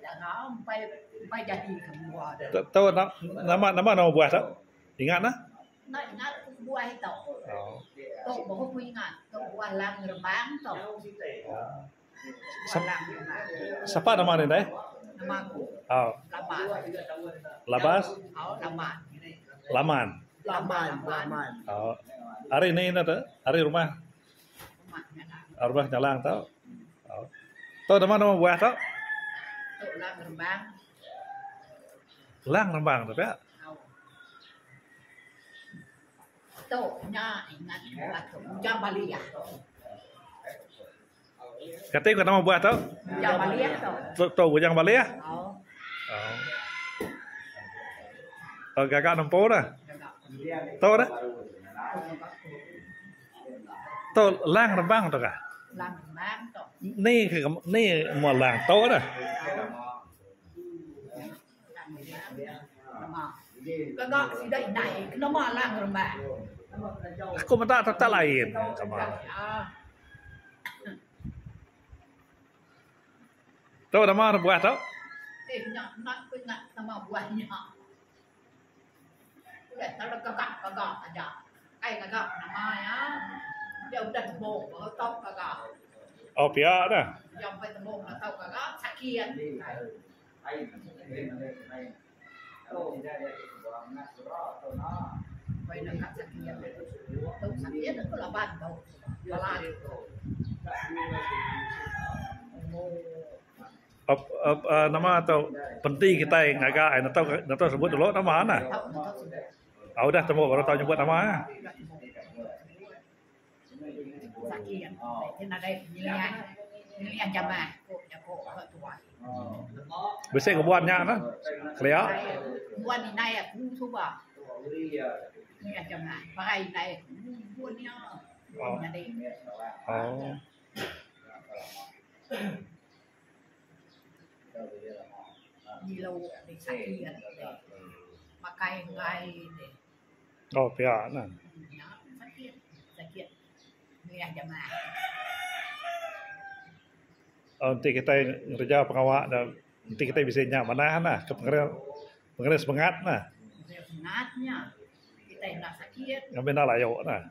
Tara empai empai jadi ke menua tu. Tu nama nama nama buah tu? Ingat nah? Enda ingat ku buah itu. Oh. Tu baru ku ingat. Tu buah lang rembang tu. Buah lang rembang. Sapa nama ni deh? Nama aku. Oh. Laman. Labas? Oh, Laman. Laman. Laman, Laman. Oh. Hari ni na tu? Hari rumah. Rumah Nyalang. Rumah Nyalang tu. Oh. Tu nama nama buah tu? Tu lang rembang. Lang rembang tu pia. Tu nya ingat buah tu bujang baliah. Kati ko nama buah tu? Bujang baliah tu. Tu, tu bujang baliah? Oh. Oh. Oh, gagak nempu dah. Tu dah. Tu lang rembang tu kah? Lang rembang tu. Ni ke ni mua lang tu dah. Gagak sida indai kena malang rembang. Aku meda tetap lain sama. Tu nama buah tu? Eh nya nak ku ingat nama buah nya. Udah kalau gagak gagak aja. Kai gagak nama ya. Dia udah tembok baru tau gagak. Oh pia dah. Dia sampai tembok tau gagak sakit. Nama tu penti kitai ngaga ai netau netau sebut dulu nama ne. Udah tembu baru tau nyebut nama ne. Bisi ngebuan nya ne kelia. Oh. Oh pia ne. Oh enti kitai ngereja pengawa da enti kitai bisi nya manah nah ke pengerai semengat nah. Ngambi enda layo nah.